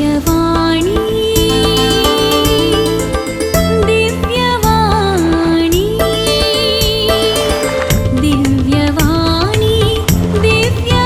दिव्यवाणी, दिव्यवाणी, दिव्यवाणी, दिव्यवाणी.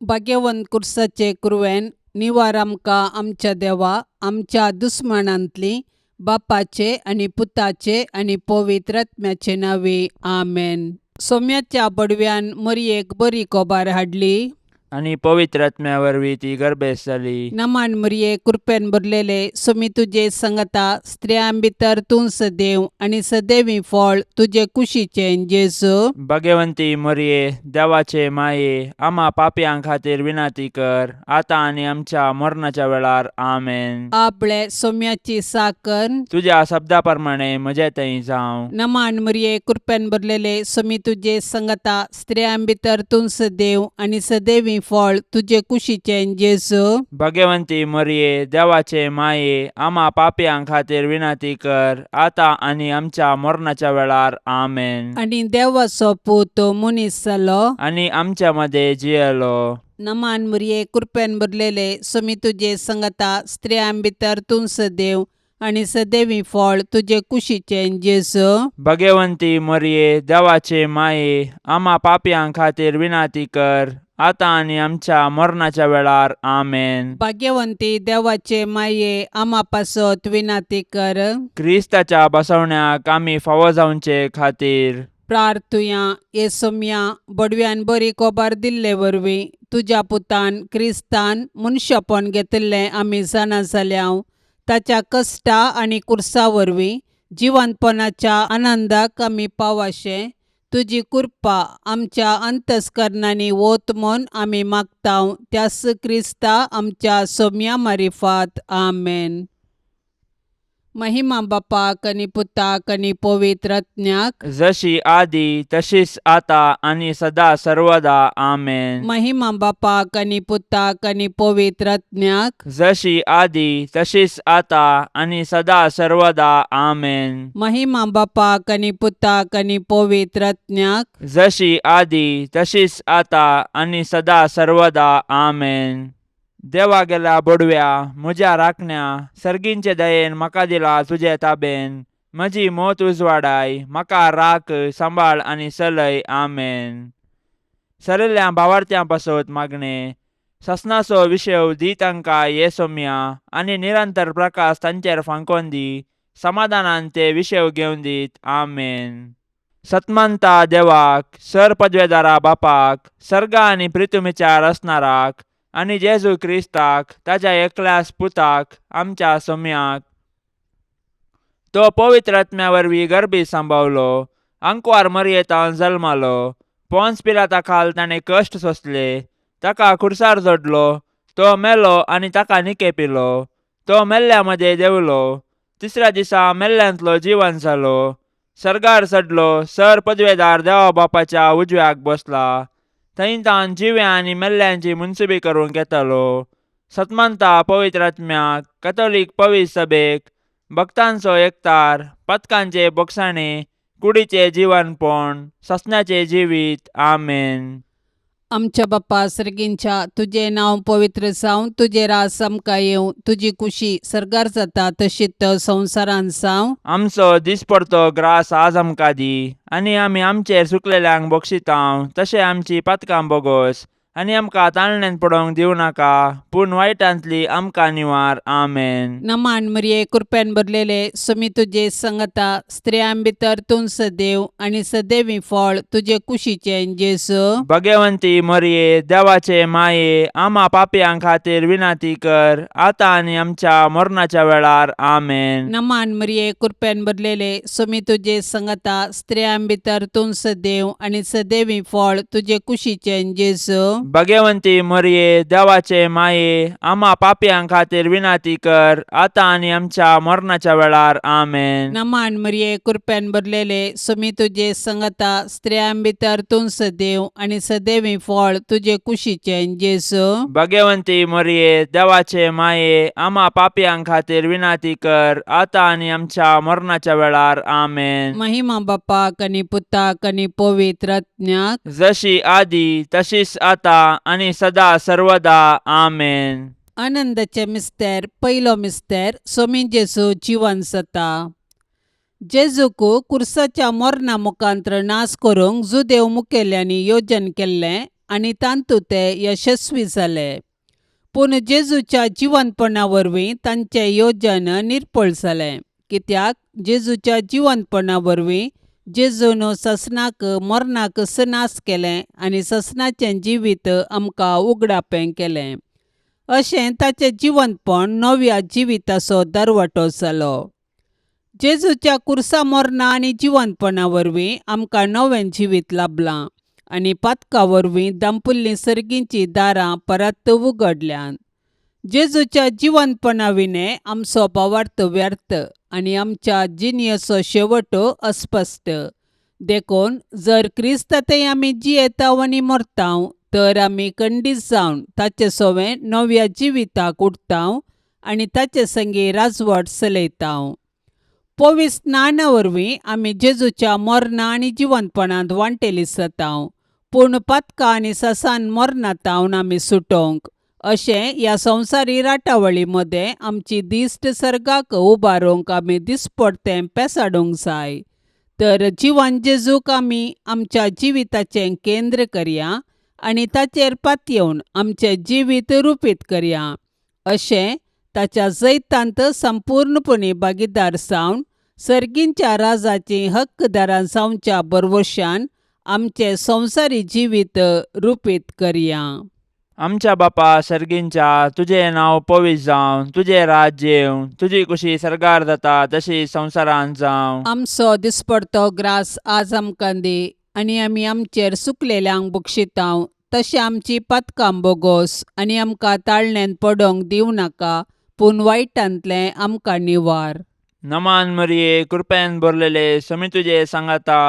भाग्यवंत कुर्साचे कुरवेन निवार आमकां आमच्या देवा आमच्या दुस्मानांतली बापाचे आनी पुताचे आनी पवित्र आत्म्याचे नांवे आमेन. सोम्याच्या बडव्यान मरयेक बरी कोबार हाडली आनी पवित्र आत्म्या वरवीं ती गर्भेस्त जाली. नमान मरये, कृपेन भरलेले, सोमी तुजे संगता, स्त्रियां भितर तूं सदैव आनी सदैवी फळ तुजे कुशीचें जेजू. भगवंती मरये, देवाचे माये, आमा पापयां खातीर विनंती कर, आतां आनी आमच्या मरणाच्या वेळार. आमेन. आपले सोम्याची साकर. तुज्या शब्दा प्रमाणे म्हजे थंय जावं. नमान मरये, कृपेन भरलेले, सोमी तुजे संगता, स्त्रियां भितर तूं सदैव आनी सदैवी फळ तुजे कुशीचें जेजू. भगवंती मरये, देवाचे माये, आमा पापयां खातीर विनंती कर, आतां आनी आमच्या मरणाच्या वेळार. आमेन. आनी देवाचो पूत मनीस जालो आनी आमच्या मदें जियेलो. नमान मरये, कृपेन भरलेले, सोमी तुजे संगता, स्त्रियां भितर तूं सदैव आनी सदैवी फळ तुजे कुशीचें जेजू. भगवंती मरये, देवाचे माये, आमा पापयां खातीर विनंती कर, आतां आनी आमच्या मरणाच्या वेळार. आमेन. भाग्यवंती देवाचे माये, आमा पासत विनंती कर. क्रिस्ताच्या बसवण्याक आमी फावो जावचे खातीर प्रार्थुया. हे सोम्या, बडव्यान बरी कोबार दिल्ले वरवीं तुज्या पुतान क्रिस्तान मनशापण घेतिल्लें आमी जाणा जाल्या. ताच्या कश्टा आनी कुर्सा वरवीं जिवंतपणाच्या आनंदाक आमी पावाशें तुजी कृपा आमच्या अंतस्करणांनी वत म्हूण आमी मागता, त्यास क्रिस्ता आमच्या सोम्या मारिफात. आमेन. महिमा बापाक आनी पुताक आनी पवित्र आत्म्याक. जशी आदी तशीच आता आनी सदा सर्वदा. आमेन. महिमा बापाक आनी पुताक आनी पवित्र आत्म्याक. जशी आदी तशीच आता आनी सदा सर्वदा. आमेन. महिमा बापाक आनी पुताक आनी पवित्र आत्म्याक. जशी आदी तशीच आता आनी सदा सर्वदा. आमेन. देवा गेल्या बोडव्या, म्हज्या राखण्या, सर्गींचे दयेन म्हाका दिला तुजे ताबेन. म्हजी मोत उजवाडाय, म्हाका राख, सांबाळ आनी चलय. आमेन. सरिल्ल्या भावार्थ्यां पासत मागणें. ससनाचो विशेव दी तांकां ये सोम्या आनी निरंतर प्रकाश तांचेर फांकोन दी. समाधानान ते विशेव घेवन दीत. आमेन. सतमंता देवाक, सर पदवेदारा बापाक, सर्गा आनी प्रितुमीच्या रचणाराक आनी जेजू क्रिस्ताक ताच्या एकल्याच पुताक, आमच्या सोम्याक, तो पवित्र आत्म्या वरवीं गर्भी सांबावलो, आंकवार मरयेतान जल्मालो, पोन्स पिलाता खाल ताणें कश्ट सोंसले, ताका खुर्सार जोडलो, तो मेलो आनी ताका निकेपिलो, तो मेल्ल्या मदें देंवलो, तिसऱ्या दिसा मेल्ल्यांतलो जिवन जालो, सर्गार चडलो, सर पदवेदार देवा बापाच्या उजव्याक बसला, थंय तावन जिव्या आनी मेल्ल्यांची मुनसुबी करूंक येतालो. सतमंता पवित्र आत्म्याक, कथोलीक पवित्र सभेक, भक्तांचो एकतार, पथकांचे बोगसाणे, कुडीचे जिवनपण, ससण्याचे जिवीत. आमेन. आमच्या बाप्पा सर्गींच्या, तुजें नांव पवित्र जावं, तुजें राज आमकां येवं, तुजी कुशी सर्गार जाता तशीच संवसारांत जावं. आमचो दिसपडतो ग्रास आज आमकां दी आनी आमी आमचेर चुकलेल्यांक बक्षितांव तशें आमची पातकां बोगोस आनी आमकां ताळण्यांत पडोवंक दिवं नाका, पूण वायटांतली आमकां निवार. आमेन. नमान मरिये, कृपेन भरलेले, सुमी तुजे संगता, स्त्रियां भितर तूं सदैव आनी सदैवी फळ तुजे कुशीचें जेजू. भगवंती मरिये, देवाचे माये, आमा पापयां खातीर विनंती कर, आतां आनी आमच्या मरणाच्या वेळार. आमेन. नमान मरिये, कृपेन भरलेले, सुमी तुजे संगता, स्त्रियां भितर तूं सदैव आनी सदैवी फळ तुजे कुशीचें जेजू. भगवंती मरिये, देवाचे माये, आमा पापयां खातीर विनंती कर, आतां आनी आमच्या मरणाच्या वेळार. आमेन. नमान मरिये, कृपेन भरलेले, सुमी तुजे संगता, स्त्रियां भितर तूं सदैव आनी सदैवी फळ तुजे कुशीचें जेजू. भगवंती मरिये, देवाचे माये, आमा पापयां खातीर विनंती कर, आतां आनी आमच्या मरणाच्या वेळार. आमेन. महिमा बापाक आनी पुताक आनी पवित्र आत्म्याक. जशी आदी तशीच आता आतां आनी सदा सर्वदा. आमेन. आनंदाचे मिस्तेर. पयलो मिस्तेर, सोमी जेजू जिवन जाता. जेजूक कुर्साच्या मरणा मुखांत्र नाश करूंक जुदेव मुखेल्यांनी योजन केल्लें आनी तातूंत ते यशस्वी जाले. पूण जेजूच्या जिवनपणा वरवीं तांचें योजन निर्फळ जालें, कित्याक जेजूच्या जिवनपणा वरवीं जेजून ससनाक मरणाक नाश केलें आनी ससनाचें जिवीत आमकां उगडापें केलें. अशें ताचें जिवनपण नव्या जिविताचो दरवटो जालो. जेजूच्या कुर्सा मरणा आनी जिवनपणा वरवीं आमकां नवें जिवीत लाबलां आनी पातका वरवीं दांपुल्लीं सर्गींचीं दारां परत उगडल्यांत. जेजूच्या जिवनपणा विणें आमचो भावार्थ व्यर्थ आनी आमच्या जिणेचो शेवट अस्पश्ट. देखून जर क्रिस्तांतय आमी जियेताव आनी मरताव तर आमी खंडीत जावन ताचे सवें नव्या जिविताक उठताव आनी ताचे संगी राजवट चलयताव. पवित्र स्नाना वरवीं आमी जेजूच्या मरणा आनी जिवनपणांत वांटेली जाताव. पूण पातकां आनी ससान मरणांत आमी सुटोवंक अशें ह्या संवसारी राटावळी मदें आमची दिश्ट सर्गाक उबारूंक आमी दिसपडतें पेसाडूंक जाय. तर जिवन जेजूक आमी आमच्या जिविताचें केंद्र करया आनी ताचेर पातयेवन आमचें जिवीत रुपीत करया. अशें ताच्या जैतांत संपूर्णपणी भागीदार जावन सर्गींच्या राजाचीं हक्कदारां जावच्या भरवशान आमचें संवसारी जिवीत रुपीत करया. आमच्या बापा सर्गींच्या, तुजें नांव पवित्र जावं, तुजें राज्य येवं, तुजी कुशी सर्गार जाता तशी संवसारांत जावं. आमचो दिसपडतो ग्रास आज आमकां दी आनी आमी आमचेर सुकलेल्यांक बक्षितांव तशें आमची पातकां बोगोस आनी आमकां ताळण्यान पडोवंक दिवं नाका, पूण वायटांतलें आमकां निवार. नमान मरिये, कृपेन भरलेले, समी तुजे सांगाता,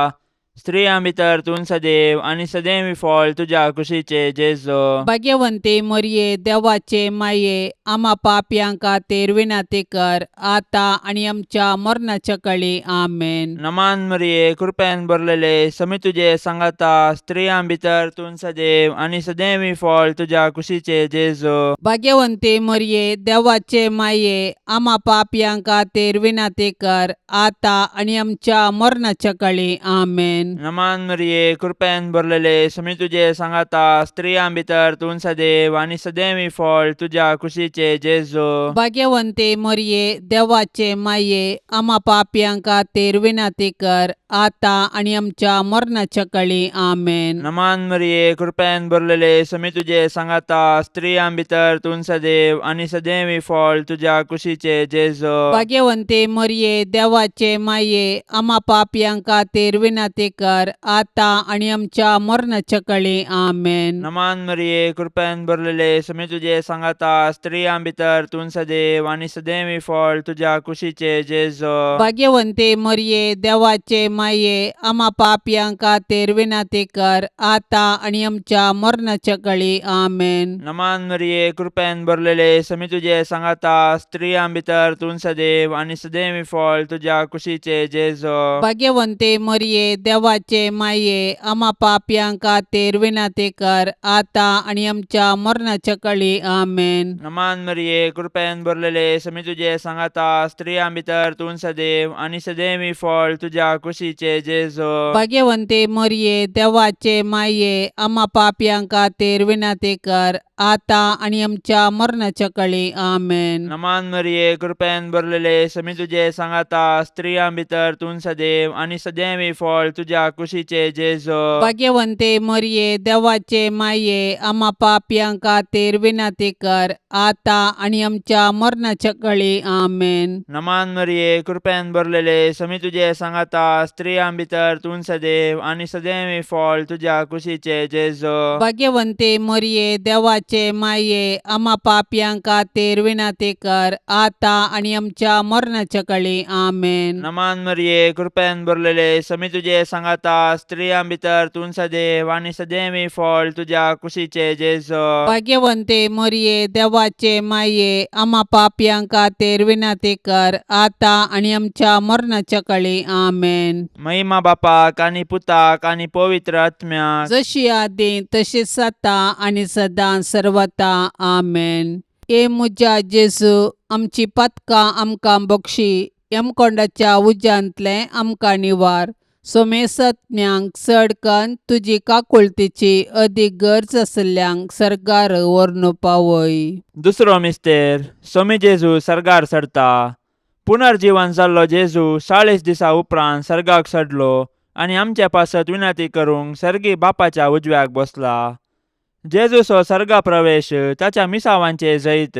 स्त्रियां भितर तूं सदैव आनी सदैव फळ तुज्या कुशीचे जेजो. भाग्यवंती मरिये, देवाचे माये, आमा पापयां खातीर विनंती कर, आतां आनी आमच्या मरणाच्या कळी. आमेन. नमान मरिये, कृपेन भरलेले, समी तुजे सांगाता, स्त्रियां भितर तूं सदैव आनी सदैव फळ तुज्या कुशीचे जेजो. भाग्यवंती मरिये, देवाचे माये, आमा पापयां खातीर विनंती कर, आतां आनी आमच्या मरणाच्या कळी. आमेन. नमान मरिये, कृपेन भरलेले, समी तुजे सांगाता, स्त्रियां भितर तूं सदैव आनी सदैव फळ तुज्या कुशीचे जेजो. भाग्यवंती मरिये, देवाचे माये, आमा पापयां खातीर विनंती कर, आतां आनी आमच्या मरणाच्या कळी. आमेन. नमान मरिये, कृपेन भरलेले, समी तुजे सांगाता, स्त्रियां भितर तूं सदैव आनी सदैव फळ तुज्या कुशीचे जेजो. भाग्यवंती मरिये, देवाचे माये, आमा पापयां खातीर विनंती कर, आतां आनी आमच्या मरणाच्या कळी. आमेन. नमान मरिये, कृपेन भरलेले, समी तुजे सांगाता, स्त्रियां भितर तूं सदैव आनी सदैव फळ तुज्या कुशीचे जेजो. भाग्यवंती मरिये, देवाचे माये, आमा पापयां खातीर विनंती कर, आतां आनी आमच्या मरणाच्या कळी. आमेन. नमान मरिये, कृपेन भरलेले, समी तुजे सांगाता, स्त्रियां भितर तूं सदैव आनी सदैव फळ तुज्या कुशीचे जेजो. भाग्यवंती मरिये, देवाचे माये, आमा पापयां खातीर विनंती कर, आतां आनी आमच्या मरणाच्या कळी. आमेन. नमान मरिये, कृपेन भरलेले, समी तुजे सांगाता, स्त्रियां भितर तूं सदैव आनी सदैव फळ तुज्या कुशीचे जेजो. भाग्यवंती मरिये, देवाचे माये, आमा पापयां खातीर विनंती कर, आतां आनी आमच्या मरणाच्या कळी. आमेन. नमान मरिये, कृपेन भरलेले, समी तुजे सांगाता, स्त्रियां भितर तूं सदैव आनी सदैव फळ तुज्या कुशीचे जेजो. भाग्यवंती मरिये, देवाचे माये, आमा पापयां खातीर विनंती कर, आतां आनी आमच्या मरणाच्या कळी. आमेन. नमान मरिये, कृपेन भरलेले, समी तुजे सांगाता, स्त्रियां भितर तूं सदैव आनी सदैव फळ तुज्या कुशीचे जेजो. भाग्यवंती मरिये, देवाचे देवाचे माये आमा पापयां खातीर विनंती कर आतां आनी आमच्या मरणाच्या कळी. आमेन. नमान मरिये, कृपेन भरलेले, समी तुजे सांगाता, स्त्रियां भितर तूं सदैव आनी सदैवी फळ तुज्या कुशीचे जेजो. भाग्यवंते मरिये, देवाचे माये, आमा पापयां खातीर विनंती कर आतां आनी आमच्या मरणाच्या कळी. आमेन. महिमा बापाक आनी पुताक आनी पवित्र आत्म्याक. जशी आदी तशीच आतां आनी सदां सर्वता. आमेन. ए म्हज्या जेजू, आमची पातकां आमकां बक्षी, यमकोंडाच्या उज्यांतलें आमकां निवार, सोमेसत्म्यांक चड कन्न तुजी काकुळतीची अदीक गरज आशिल्ल्यांक सर्गार व्हरून पावय. दुसरो मिस्तेर, सोमी जेजू सर्गार चडता. पुनर्जीवन जाल्लो जेजू 40 दिसा उपरांत सर्गाक चडलो आनी आमचे पासत विनंती करूंक सर्गी बापाच्या उजव्याक बसला. जेजूचो सर्गा प्रवेश ताच्या मिसावांचे जैत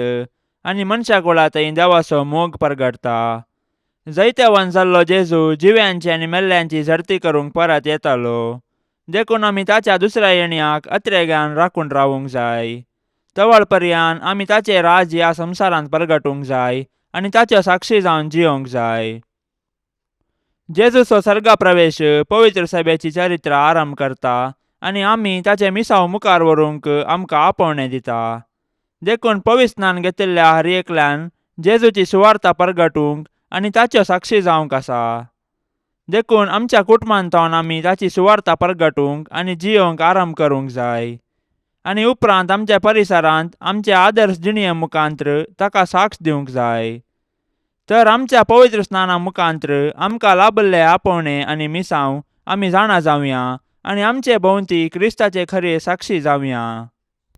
आनी मनशा कुळा थंय देवाचो मोग परगटता. जैतेवान जाल्लो जेजू जिव्यांची आनी मेल्ल्यांची झडती करूंक परत येतालो, देखून आमी ताच्या दुसऱ्या येण्याक अत्रेगान राखून रावूंक जाय. तवळ पर्यान आमी ताचें राज ह्या संवसारांत परगटूंक जाय आनी ताच्यो साक्षी जावन जियोंक जाय. जेजूचो सर्गा प्रवेश पवित्र सभेची चरित्र आरंभ करता आनी आमी ताचें मिसांव मुखार व्हरूंक आमकां आपोवणें दिता. देखून पवित्र स्नान घेतिल्ल्या हर एकल्यान जेजूची सुवार्ता परगटूंक आनी ताच्यो साक्षी जावंक आसा. देखून आमच्या कुटुंबांत आमी ताची सुवार्ता परगटूंक आनी जियोंक आरंभ करूंक जाय आनी उपरांत आमच्या परिसरांत आमचे आदर्श जिणये मुखांत्र ताका साक्ष दिवंक जाय. तर आमच्या पवित्र स्नाना मुखांत्र आमकां लाभल्ले आपोवणें आनी मिसांव आमी जाणा जावया आनी आमचे भोंवती क्रिस्ताचे खरे साक्षी जावया.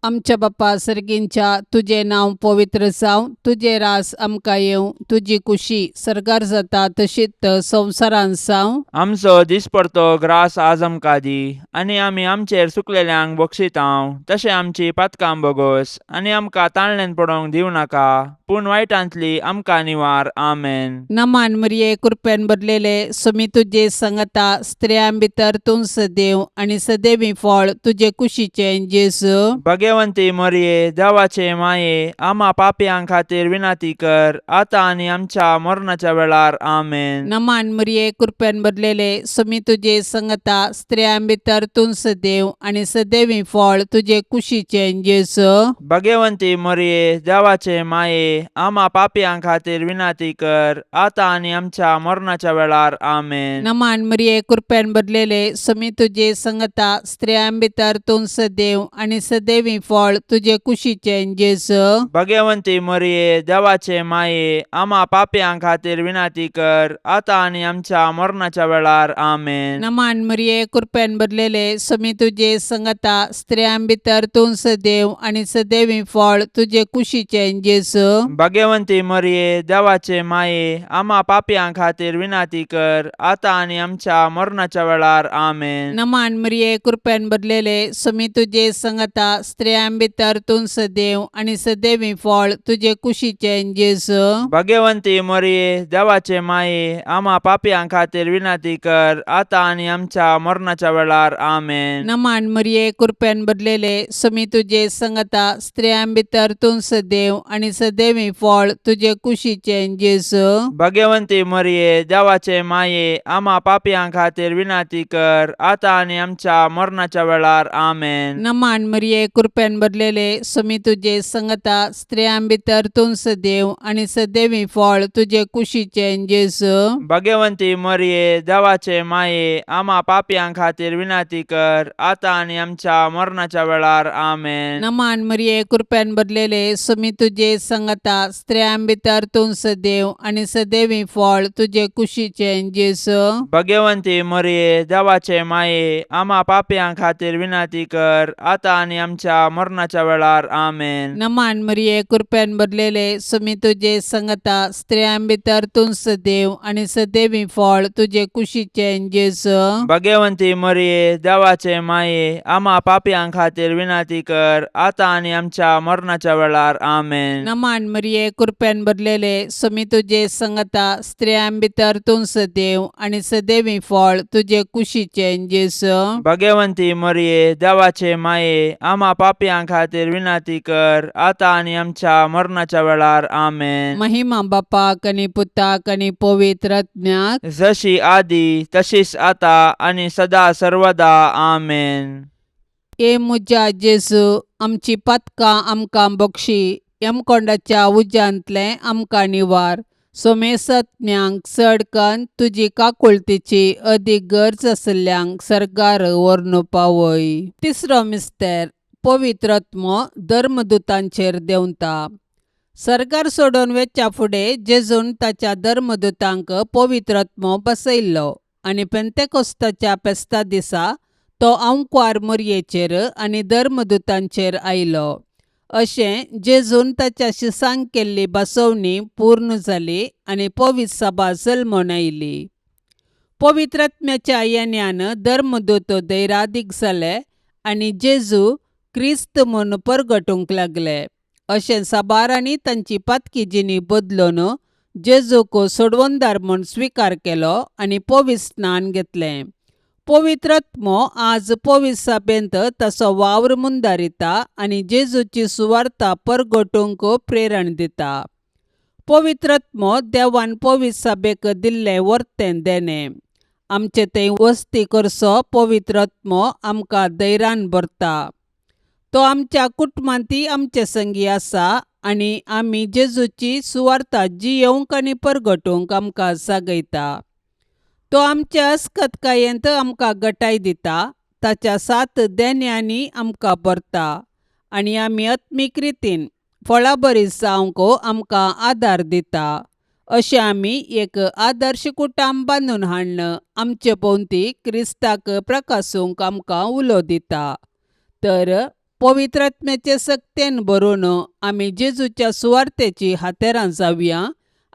आमच्या बापा सर्गींच्या, तुजें नांव पवित्र जावं, तुजें रास आमकां येवं, तुजी कुशी सर्गार जाता तशीच संवसारांत जावं. आमचो दिसपडतो ग्रास आज आमकां दी आनी आमी आमचेर सुकलेल्यांक बक्षितांव तशें आमची पातकां बोगोस आनी आमकां ताळणेन पडोवंक दिवं नाका, पूण वायटांतली आमकां निवार. आमेन. नमान मरिये, कृपेन भरलेले, सुमी तुजे संगता, स्त्रियां भितर तूं सदैव आनी सदैवी फळ तुजे कुशीचें जेजू. भगवंती मरिये, देवाचे माये, आमा पापयां खातीर विनंती कर आतां आनी आमच्या मरणाच्या वेळार. आमेन. नमान मरिये, कृपेन भरलेले, सुमी तुजे संगता, स्त्रियां भितर तूं सदैव आनी सदैवी फळ तुजे कुशीचें जेजू. भगवंती मरिये, देवाचे माये, आमा पापयां खातीर विनंती कर आतां आनी आमच्या मरणाच्या वेळार. आमेन. नमान मरिये, कृपेन भरलेले, सुमी तुजे संगता, स्त्रियां भितर तूं सदैव आनी सदैवी फळ तुजे कुशीचें जेजू. भगवंती मरिये, देवाचे माये, आमा पापयां खातीर विनंती कर आतां आनी आमच्या मरणाच्या वेळार. आमेन. नमान मरिये, कृपेन भरलेले, सुमी तुजे संगता, स्त्रियां भितर तूं सदैव आनी सदैवी फळ तुजे कुशीचें जेजू. भगवंती मरिये, देवाचे माये, आमा पापयां खातीर विनंती कर आतां आनी आमच्या मरणाच्या वेळार. आमेन. नमान मरिये, कृपेन भरलेले, सुमी तुजे संगता, स्त्रियां भितर तूं सदैव आनी सदैवी फळ तुजे कुशीचें जेजू. भगवंती मरिये, देवाचे माये, आमा पापयां खातीर विनंती कर आतां आनी आमच्या मरणाच्या वेळार. आमेन. नमान मरिये, कृपेन भरलेले, सुमी तुजे संगता, स्त्रियां भितर तूं सदैव आनी सदैवी फळ तुजे कुशीचें जेजू. भगवंती मरिये, देवाचे माये, आमा पापयां खातीर विनंती कर आतां आनी आमच्या मरणाच्या वेळार. आमेन. नमान मरिये, कृपेन भरलेले, सुमी तुजे संगता, स्त्रियां भितर तूं सदैव आनी सदैवी फळ तुजे कुशीचें जेजू. भगवंती मरिये, देवाचे माये, आमा पापयां खातीर विनंती कर आतां आनी आमच्या मरणाच्या वेळार. आमेन. नमान मरिये, कृपेन भरलेले, सुमी तुजे संगता, स्त्रियां भितर तूं सदैव आनी सदैवी फळ तुजे कुशीचें जेजू. भगवंती मरिये, देवाचे माये, आमा पापयां खातीर विनंती कर आतां आनी आमच्या मरणाच्या वेळार. आमेन. नमान मरिये, कृपेन भरलेले, सुमी तुजे संगता, स्त्रियां भितर तूं सदैव आनी सदैवी फळ तुजे कुशीचें जेजू. भगवंती मरिये, देवाचे माये, आमा पापयां खातीर विनंती कर आतां आनी आमच्या मरणाच्या वेळार. आमेन. नमान मरिये, कृपेन भरलेले, सुमी तुजे संगता, स्त्रियां भितर तूं सदैव आनी सदैवी फळ तुजे कुशीचें जेजू. भगवंती मरिये, देवाचे माये, आमा पापयां पापयां खातीर विनंती कर आतां आनी आमच्या मरणाच्या वेळार. आमेन. महिमा बापाक आनी पुताक आनी पवित्र आत्म्याक. जशी आदी तशीच आता आनी सदा सर्वदा. आमेन. ए म्हज्या जेजू, आमची पातकां आमकां बक्षी, यमकोंडाच्या उज्यांतलें आमकां निवार, सोमेसत्म्यांक चड कन्न तुजी काकुळतीची अदीक गरज आशिल्ल्यांक सर्गार व्हरून पावय. तिसरो मिस्तेर, पवित्र आत्मो धर्मदुतांचेर देंवता. सर्गार सोडून वेच्या फुडें जेजून ताच्या धर्मदुतांक पवित्र आत्मो बसयल्लो आनी पेंतेकोस्ताच्या फेस्ता दिसा तो आंकवार मोरयेचेर आनी धर्मदुतांचेर आयलो. अशें जेजून ताच्या शिसांक केल्ली बसवणी पूर्ण जाली आनी पवित्र सभा जल्मून आयली. पवित्र आत्म्याच्या येण्यान धर्मदूत धैरादीक जाले आनी जेजू क्रिस्त म्हूण परगटूंक लागले. अशें साबारांनी तांची पातकी जिणी बदलून जेजूक सोडवणदार म्हूण स्विकार केलो आनी पवित्र स्नान घेतलें. पवित्र आत्मो आज पवित्र सभेंत ताचो वावर मुंदारिता आनी जेजूची सुवार्ता परगटूंक प्रेरण दिता. पवित्र आत्मो देवान पवित्र सभेक दिल्लें वर्तें देणें. आमचे थंय वस्ती करचो पवित्र आत्मो आमकां धैर्यान भरता. तो आमच्या कुटुंबांतय आमचे संगी आसा आनी आमी जेजूची सुवार्ता जियेवंक आनी परगटूंक आमकां जागयता. तो आमच्या अस्कतकायेंत आमकां गटाय दिता, ताच्या सात देण्यांनी आमकां भरता आनी आमी आत्मीक रितीन फळाबरी जावंक आमकां आदार दिता. अशें आमी एक आदर्श कुटुंब बांदून हाडून आमचे भोंवती क्रिस्ताक प्रकासूंक आमकां उलो दिता. तर पवित्र आत्म्याचे सक्तेन भरून आमी जेजूच्या सुवार्तेची हातेरां जावया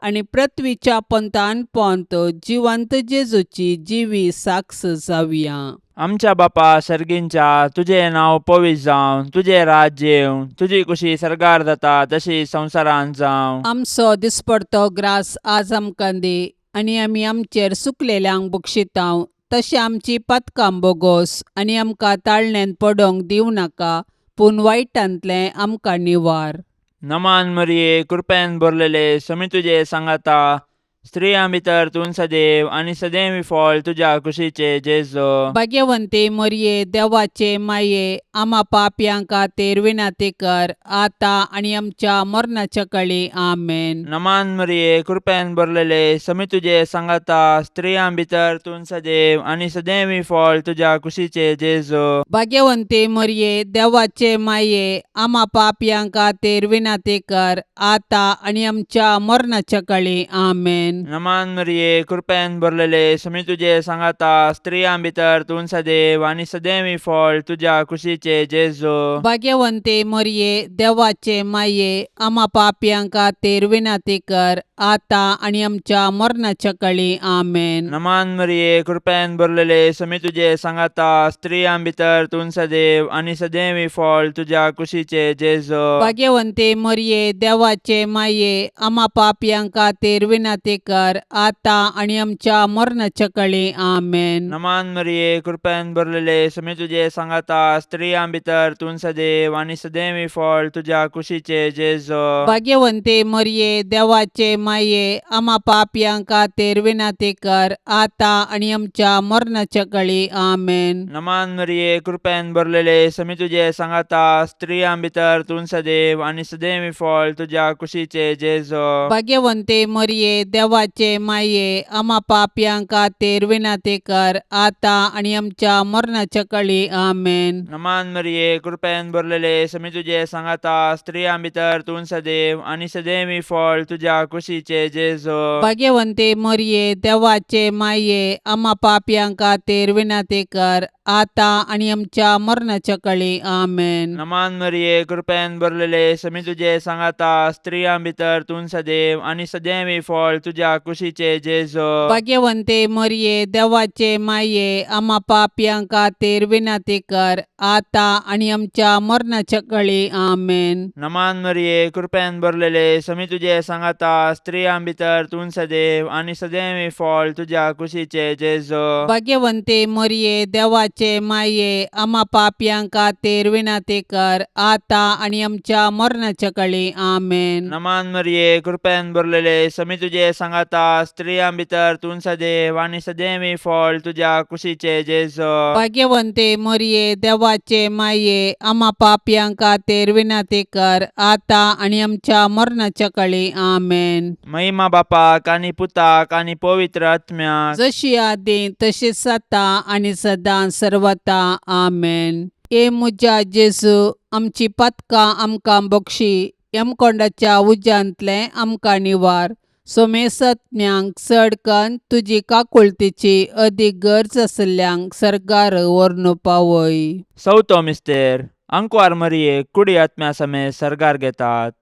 आनी पृथ्वीच्या पंथान पोंत जिवंत जेजूची जिवी साक्ष जावया. आमच्या बापा सर्गींच्या, तुजें नांव पवित्र जावं, तुजें राज्य येवं, तुजी कुशी सर्गार जाता तशी संवसारांत जावं. आमचो दिसपडतो ग्रास आज आमकां दी आनी आमी आमचेर सुकलेल्यांक बक्षितांव तशें आमची पातकां बोगोस आनी आमकां ताळण्यांत पडोंक दिवं नाका, पूण वायटांतलें आमकां निवार. नमान मरिये, कृपेन भरलेले, समी तुजे सांगाता, स्त्रियां भितर तूं सदैव आनी सदैव फळ तुज्या कुशीचे जेजू. भाग्यवंती मरिये, देवाचे माये, आमा पापयां खातीर विनंती कर आतां आनी आमच्या मरणाच्या कळी. आमेन. नमान मरिये, कृपेन भरलेले, समी तुजे सांगाता, स्त्रियां भितर तूं सदैव आनी सदैव फळ तुज्या कुशीचे जेजू. भाग्यवंती मरिये, देवाचे माये, आमा पापयां खातीर विनंती कर आतां आनी आमच्या मरणाच्या कळी. आमेन. नमान मरिये, कृपेन भरलेले, समी तुजे सांगाता, स्त्रियां भितर तूं सदैव आनी सदैव फळ तुज्या कुशीचे जेजू. भाग्यवंती मरिये, देवाचे माये, आमा पापयां खातीर विनंती कर आतां आनी आमच्या मरणाच्या कळी. आमेन. नमान मरिये, कृपेन भरलेले, समी तुजे सांगाता, स्त्रियां भितर तूं सदैव आनी सदैव फळ तुज्या कुशीचे जेजू. भाग्यवंती मरिये, देवाचे माये, आमा पापयां खातीर विनंती कर आतां आनी आमच्या मरणाच्या कळी. आमेन. नमान मरिये, कृपेन भरलेले, समी तुजे सांगाता, स्त्रियां भितर तूं सदैव आनी सदैव फळ तुज्या कुशीचे जेजू. भाग्यवंती मरिये, देवाचे माये, आमा पापयां खातीर विनंती कर आतां आनी आमच्या मरणाच्या कळी. आमेन. नमान मरिये, कृपेन भरलेले, समी तुजे सांगाता, स्त्रियां भितर तूं सदैव आनी सदैव फळ तुज्या कुशीचे जेजू. भाग्यवंती मरिये, देवाचे माये, आमा पापयां खातीर विनंती कर आतां आनी आमच्या मरणाच्या कळी. आमेन. नमान मरिये, कृपेन भरलेले, समी तुजे सांगाता, स्त्रियां भितर तूं सदैव आनी सदैव फळ तुज्या कुशीचे जेजू. भाग्यवंती मरिये, देवाचे माये, आमा पापयां खातीर विनंती कर आतां आनी आमच्या मरणाच्या कळी. आमेन. नमान मरिये, कृपेन भरलेले, समी तुजे सांगाता, स्त्रियां भितर तूं सदैव आनी सदैव फळ तुज्या तुज्या कुशीचे जेजो. भाग्यवंते मरये, देवाचे माये, आमा पापयां खातीर विनंती कर, आतां आनी आमच्या मरणाच्या कळी. आमेन. नमान मरिये, कृपेन भरलेले, समी तुजे सांगाता, स्त्रियां भितर तूं सदैव आनी सदैव फळ तुज्या कुशीचे जेजो. भाग्यवंते मरये, देवाचे माये, आमा पापयां खातीर विनंती कर, आतां आनी आमच्या मरणाच्या कळी. आमेन. नमान मरिये, कृपेन भरलेले, समी तुजे सांगाता, स्त्रियां भितर तूं सदैव आनी सदैव फळ तुज्या कुशीचे जेजो. भाग्यवंते मरये, देवाचे माये, आमा पापयां खातीर विनंती कर, आतां आनी आमच्या मरणाच्या कळी. आमेन. महिमा बापाक आनी पुताक आनी पवित्र आत्म्याक. जशी आदी तशीच आतां आनी सदां सर्वता. आमेन. हे म्हज्या जेजू, आमची पातकां आमकां बक्षी, यमकोंडाच्या उज्यांतलें आमकां निवार, सोमेसत्म्यांक चड कन्न तुजी काकुळतीची अदीक गरज आशिल्ल्यांक सर्गार व्हरून पावय. चवथो मिस्तेर. आंकवार मरियेक कुडी आत्म्या समेत सर्गार घेतात.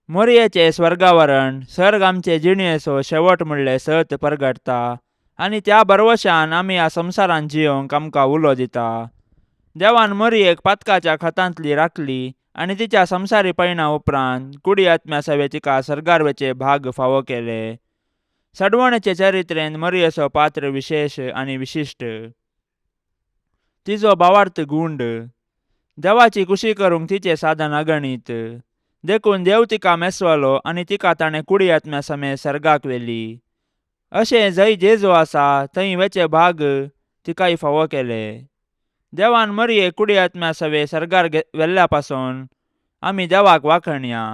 मोरयेचें स्वर्गावरण सर्ग आमचे जिणेचो शेवट म्हणलें सत परगटता आनी त्या भरवशान आमी ह्या संवसारांत जियोंक आमकां उलो दिता. देवान मोरयेक पातकाच्या खतांतली राखली आनी तिच्या संवसारी पयणा उपरांत कुडी आत्म्या सवे तिका सर्गार वचे भाग फावो केले. सडवणेचे चरित्रेन मोरयेचो पात्र विशेश आनी विशिश्ट. तिजो भावार्थ गुंड. देवाची कुशी करूंक तिचें साधन अगणीत. देखून देव तिका मेसवलो आनी तिका ताणें कुडी आत्म्या समेत सर्गाक व्हेली. अशें जंय जेजू आसा थंय वेचे भाग तिकाय फावो केले. देवान मरये कुडी आत्म्या सवे सर्गार व्हेल्ल्या पासून आमी देवाक वाखणया.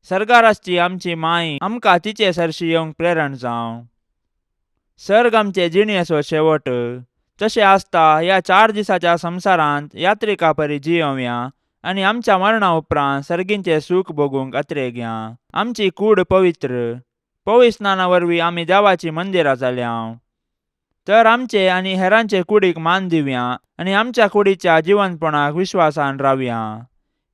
सर्गार आसची आमची माय आमकां तिचे सरशी येवंक प्रेरण जावं. सर्ग आमचे जिणेचो शेवट. तशें आसता ह्या 4 दिसाच्या संवसारांत यात्रिका परी जियोवया आनी आमच्या मरणा उपरांत सर्गींचें सूख भोगूंक अत्रेगया. आमची कूड पवित्र पवित्र स्नाना वरवीं आमी देवाची मंदिरां जाल्या. तर आमचे आनी हेरांचे कुडीक मान दिवया आनी आमच्या कुडीच्या जिवनपणाक विश्वासान रावया.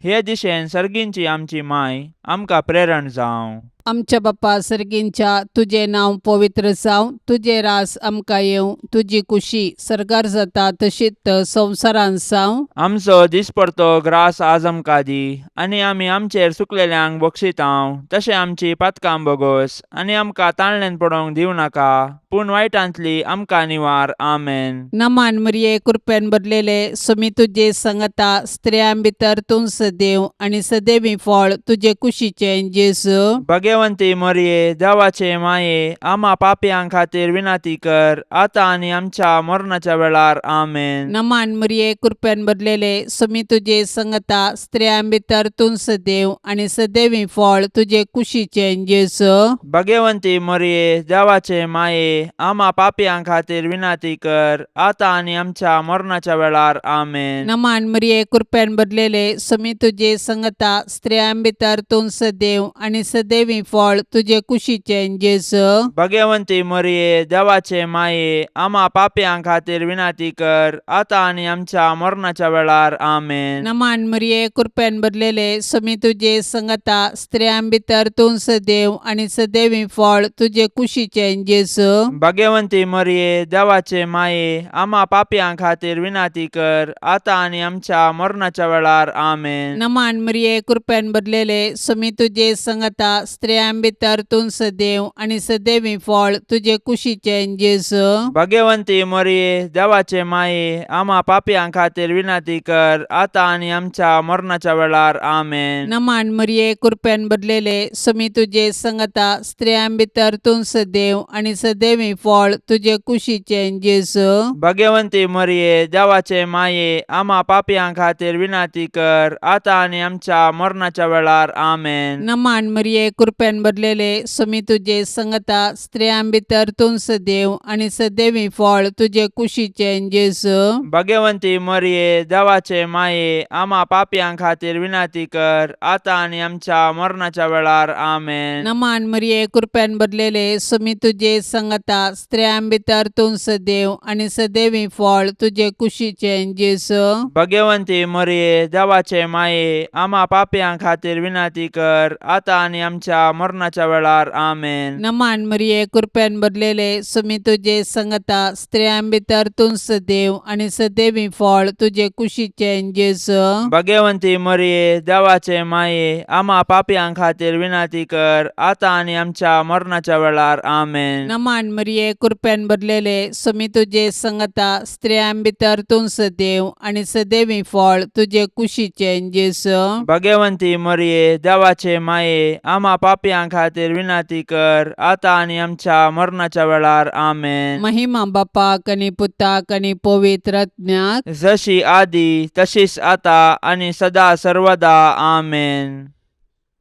हे दिशेन सर्गींची आमची माय आमकां प्रेरण जावं. आमच्या बापा सर्गींच्या, तुजें नांव पवित्र जावं, तुजें रास आमकां येवं, तुजी कुशी सर्गार जाता तशीच संवसारांत जावं. आमचो दिसपडतो ग्रास आज आमकां दी आनी आमी आमचेर चुकलेल्यांक बक्षितांव तशें आमची पातकां बोगोस आनी आमकां ताणल्यान पडोवंक दिवं नाका, पूण वायटांतली आमकां निवार. आमेन. नमान मरिये, कृपेन भरलेले, सुमी तुजे संगता, स्त्रियां भितर तूं सदैव आनी सदैवी फळ तुजे कुशीचें जेजू. भगवंती मरिये, देवाचे माये, आमा पापयां खातीर विनंती कर, आतां आनी आमच्या मरणाच्या वेळार. आमेन. नमान मरिये, कृपेन भरलेले, सुमी तुजे संगता, स्त्रियां भितर तूं सदैव आनी सदैवी फळ तुजे कुशीचें जेजू. भगवंती मरिये, देवाचे माये, आमा पापयां खातीर विनंती कर, आतां आनी आमच्या मरणाच्या वेळार. आमेन. नमान मरिये, कृपेन भरलेले, सुमी तुजे संगता, स्त्रियां भितर तूं सदैव आनी सदैवी फळ तुजे कुशीचें जेजू. भगवंती मरिये, देवाचे माये, आमा पापयां खातीर विनंती कर, आतां आनी आमच्या मरणाच्या वेळार. आमेन. नमान मरिये, कृपेन भरलेले, सुमी तुजे संगता, स्त्रियां भितर तूं सदैव आनी सदैवी फळ तुजे कुशीचें जेजू. भगवंती मरिये, देवाचे माये, आमा पापयां खातीर विनंती कर, आतां आनी आमच्या मरणाच्या वेळार. आमेन. नमान मरिये, कृपेन भरलेले, सुमी तुजे संगता, स्त्रियां भितर तूं सदैव आनी सदैवी फळ तुजे कुशीचें जेजू. भगवंती मरिये, देवाचे माये, आमा पापयां खातीर विनंती कर, आतां आनी आमच्या मरणाच्या वेळार. आमेन. नमान मरिये, कृपेन भरलेले, सुमी तुजे संगता, स्त्रियां भितर तूं सदैव आनी सदैवी फळ तुजे कुशीचें जेजू. भगवंती मरिये, देवाचे माये, आमा पापयां खातीर विनंती कर, आतां आनी आमच्या मरणाच्या वेळार. आमेन. नमान मरिये, कृपेन भरलेले, सुमी तुजे संगता, स्त्रियां भितर तूं सदैव आनी सदैवी फळ तुजे कुशीचें जेजू. भगवंती मरिये, देवाचे माये, आमा पापयां खातीर विनंती कर, आतां आनी आमच्या मरणाच्या वेळार. आमेन. नमान मरिये, कृपेन भरलेले, सुमी तुजे संगता, स्त्रियां भितर तूं सदैव आनी सदैवी फळ तुजे कुशीचें जेजू. भगवंती मरिये, देवाचे माये, आमा पापयां खातीर विनंती कर, आतां आनी आमच्या आमच्या मरणाच्या वेळार. आमेन. नमान मरिये, कृपेन भरलेले, सुमी तुजे संगता, स्त्रियां भितर तूं सदैव आनी सदैवी फळ तुजे कुशीचें जेजू. भगवंती मरिये, देवाचे माये, आमा पापयां खातीर विनंती कर, आतां आनी आमच्या मरणाच्या वेळार. आमेन. नमान मरिये, कृपेन भरलेले, सुमी तुजे संगता, स्त्रियां भितर तूं सदैव आनी सदैवी फळ तुजे कुशीचें जेजू. भगवंती मरिये, देवाचे माये, आमा पापयां खातीर विनंती कर, आतां आनी आमच्या मरणाच्या वेळार. आमेन. महिमा बापाक आनी पुताक आनी पवित्र आत्म्याक. जशी आदी तशीच आता आनी सदा सर्वदा. आमेन.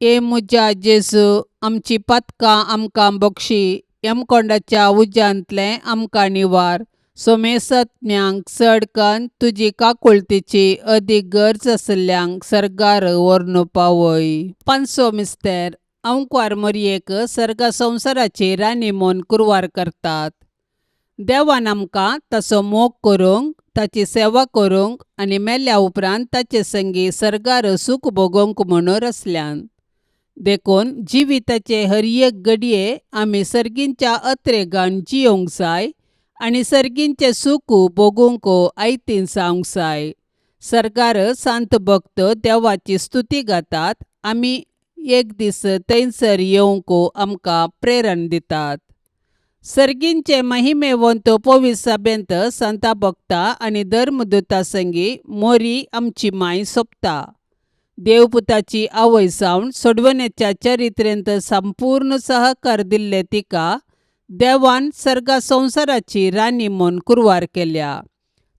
ए म्हज्या जेजू, आमची पातकां आमकां बक्षी, यमकोंडाच्या उज्यांतलें आमकां निवार, सोमेसत्म्यांक चड कन्न तुजी काकुळतीची अदीक गरज आशिल्ल्यांक सर्गार व्हरून पावय. पांचसो मिस्तेर. अंकवार मोरयेक सर्ग संवसाराची राणी म्हूण कुरवार करतात. देवान आमकां ताचो मोग करूंक, ताची सेवा करूंक आनी मेल्या उपरांत ताचे संगी सर्गार सूख भोगोवंक म्हणून रचल्यान. देखून जिविताचे हर एक घडये आमी सर्गींच्या अत्रेगान जियोंक जाय आनी सर्गींचें सूख भोगूंक आयतीन जावंक जाय. सर्गार सांत भक्त देवाची स्तुती गातात, आमी एक दीस थंयसर येवंक आमकां प्रेरण दितात. सर्गींचे महिमेवंत पवित्र सभेंत संता भक्ता आनी धर्मदूता संगी मोरी आमची माय सोंपता. देवपुताची आवय जावन सोडवण्याच्या चरित्रेंत संपूर्ण सहकार दिल्ले तिका देवान सर्गा संवसाराची राणी म्हूण कुरवार केल्या.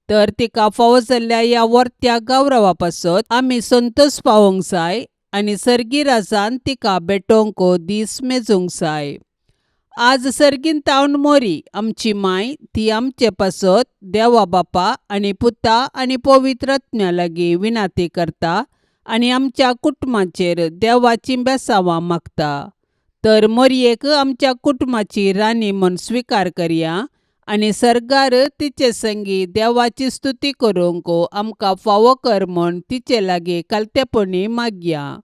तर तिका फावो जाल्ल्या ह्या वर्त्या गौरवा पासत आमी संतोश पावोवंक जाय आनी सर्गी राजान तिका भेटोवंक दीस मेजूंक जाय. आज सर्गीन तावन मोरी आमची माय ती आमचे पासत देवा बापा आनी पुता आनी पवित्र आत्म्या लागीं विनाती करता आनी आमच्या कुटुंबाचेर देवाची बेसांवां मागता. तर मोरयेक आमच्या कुटुंबाची राणी म्हूण स्विकार करया आनी सर्गार तिचे संगी देवाची स्तुती करूंक आमकां फावो कर म्हूण तिचे लागीं कालतेपणी मागया.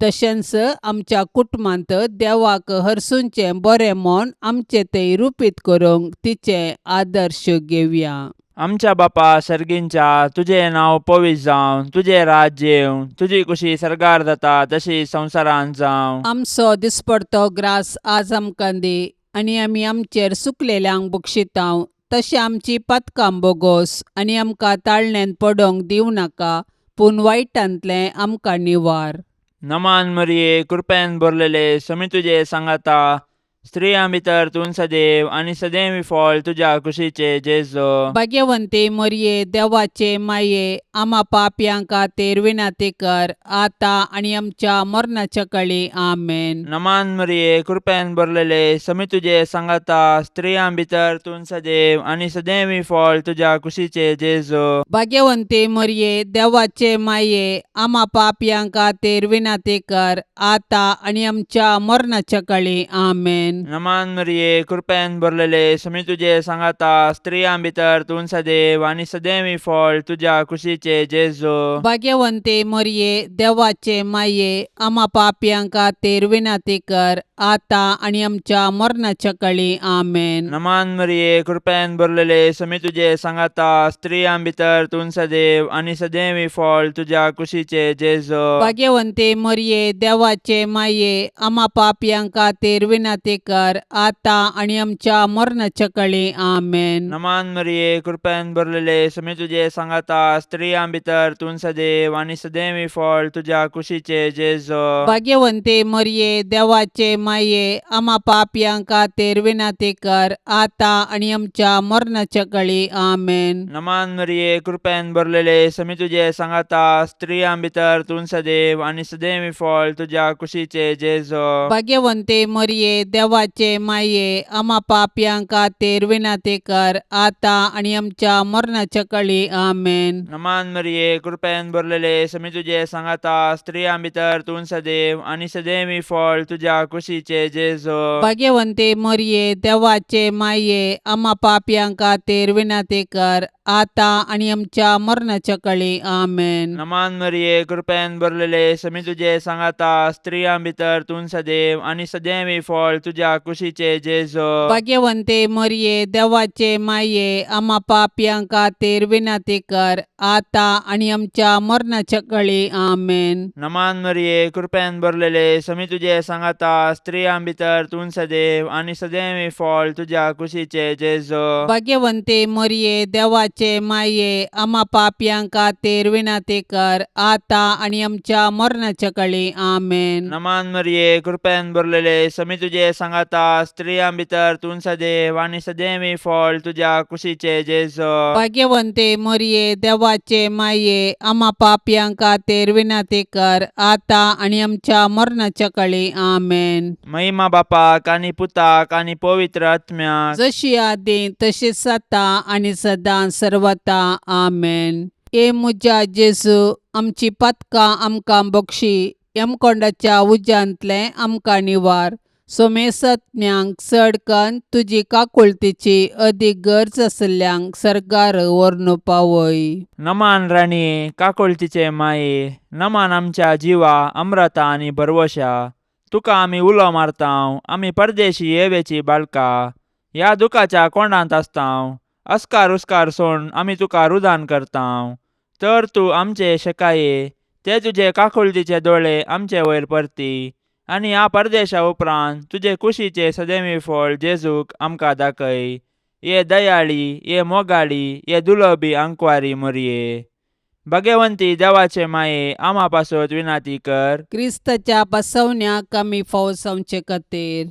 तशेंच आमच्या कुटुंबांत देवाक हरसूंचें बरें म्हूण आमचें तें रुपीत करूंक तिचें आदर्श घेवया. आमच्या बापा सर्गींच्या, तुजें नांव पवित्र जावं, तुजें राज्य येवं, तुजी कुशी सर्गार जाता तशी संवसारांत जावं. आमचो दिसपडतो ग्रास आज आमकां दी आनी आमी आमचेर सुकलेल्यांक बक्षितांव तशें आमची पातकां बोगोस आनी आमकां ताळण्यांत पडोवंक दिवं नाका, पूण वायटांतलें आमकां निवार. नमान मरिये, कृपेन भरलेले, समी तुजे सांगाता, स्त्रियां भितर तूं सदैव आनी सदैव फळ तुज्या कुशीचे जेजो. भाग्यवंती मोरये, देवाचे माये, आमा पापयां खातीर विनंती कर, आतां आनी आमच्या मरणाच्या कळी. आमेन. नमान मरिये, कृपेन भरलेले, समी तुजे सांगाता, स्त्रियां भितर तूं सदैव आनी सदैव फळ तुज्या कुशीचे जेजो. भाग्यवंती मोरये, देवाचे माये, आमा पापयां खातीर विनंती कर, आतां आनी आमच्या मरणाच्या कळी. आमेन. नमान मरिये, कृपेन भरलेले, समी तुजे सांगाता, स्त्रियां भितर तूं सदैव आनी सदैव फळ तुज्या कुशीचे जेजो. भाग्यवंती मोरये, देवाचे माये, आमा पापयां खातीर विनंती कर, आतां आनी आमच्या मरणाच्या कळी. आमेन. नमान मरिये, कृपेन भरलेले, समी तुजे सांगाता, स्त्रियां भितर तूं सदैव आनी सदैव फळ तुज्या कुशीचे जेजो. भाग्यवंती मोरये, देवाचे माये, आमा पापयां खातीर विनंती कर, आतां आनी आमच्या मरणाच्या कळी. आमेन. नमान मरिये, कृपेन भरलेले, समी तुजे सांगाता, स्त्रियां भितर तूं सदैव आनी सदैव फळ तुज्या कुशीचे जेजो. भाग्यवंती मोरये, देवाचे माये, आमा पापयां खातीर विनंती कर, आतां आनी आमच्या मरणाच्या कळी. आमेन. नमान मरिये, कृपेन भरलेले, समी तुजे सांगाता, स्त्रियां भितर तूं सदैव आनी सदैव फळ तुज्या कुशीचे जेजो. भाग्यवंती मोरये, देवाचे माये, आमा पापयां खातीर विनंती कर, आतां आनी आमच्या मरणाच्या कळी. आमेन. नमान मरिये, कृपेन भरलेले, समी तुजे सांगाता, स्त्रियां भितर तूं सदैव आनी सदैव फळ तुज्या कुशीचे जेजो. भाग्यवंती मोरये, देवाचे माये, आमा पापयां खातीर विनंती कर, आतां आनी आमच्या मरणाच्या कळी. आमेन. नमान मरिये, कृपेन भरलेले, समी तुजे सांगाता, स्त्रियां भितर तूं सदैव आनी सदैवी फळ तुज्या कुशीचे जेजो. भाग्यवंते मरिये, देवाचे माये, आमा पापयां खातीर विनंती कर, आतां आनी आमच्या मरणाच्या कळी. आमेन. नमान मरिये, कृपेन भरलेले, समी तुजे सांगाता, स्त्रियां भितर तूं सदैव आनी सदैवी फळ तुज्या कुशीचे जेजो. भाग्यवंते मरिये, देवाचे माये, आमा पापयां खातीर विनंती कर, आतां आनी आमच्या मरणाच्या कळी. आमेन. नमान मरिये, कृपेन भरलेले, समी तुजे सांगाता, स्त्रियां भितर तूं सदैव आनी सदैवी फळ तुज्या कुशीचे जेजो. भाग्यवंते मरिये, देवाचे माये, आमा पापयां खातीर विनंती कर, आतां आनी आमच्या मरणाच्या कळी. आमेन. महिमा बापाक आनी पुताक आनी पवित्र आत्म्याक. जशी आदी तशीच आतां आनी सदां सर्वता. आमेन. ए म्हज्या जेजू, आमची पातकां आमकां बक्षी, यमकोंडाच्या उज्यांतलें आमकां निवार, सोमेसज्ञांक चड कन्न तुजी काकुळतीची अदीक गरज आशिल्ल्यांक सर्गार व्हरून पावय. नमान राणये, काकुळतीचे माये, नमान आमच्या जिवा अम्रता आनी भरवशा, तुका आमी उलो मारतांव, आमी परदेशी येवेची बाळका, ह्या दुखाच्या कोंडांत आसतांव, अस्कार उस्कार सोण आमी तुका रुदान करतांव, तर तूं आमचे शेकाये ते तुजे काकुळतीचे दोळे आमचे वयर परती आनी ह्या परदेशा उपरांत तुजे कुशीचे सदैवी फळ जेजूक आमकां दाखय. ये दयाळी, ये मोगाळी, ये दुलबी आंकवारी मोरये, भगवंती देवाचे माये, आमा पासत विनाती कर. क्रिस्ताच्या बसवण्याक आमी फावो जावचे खातीर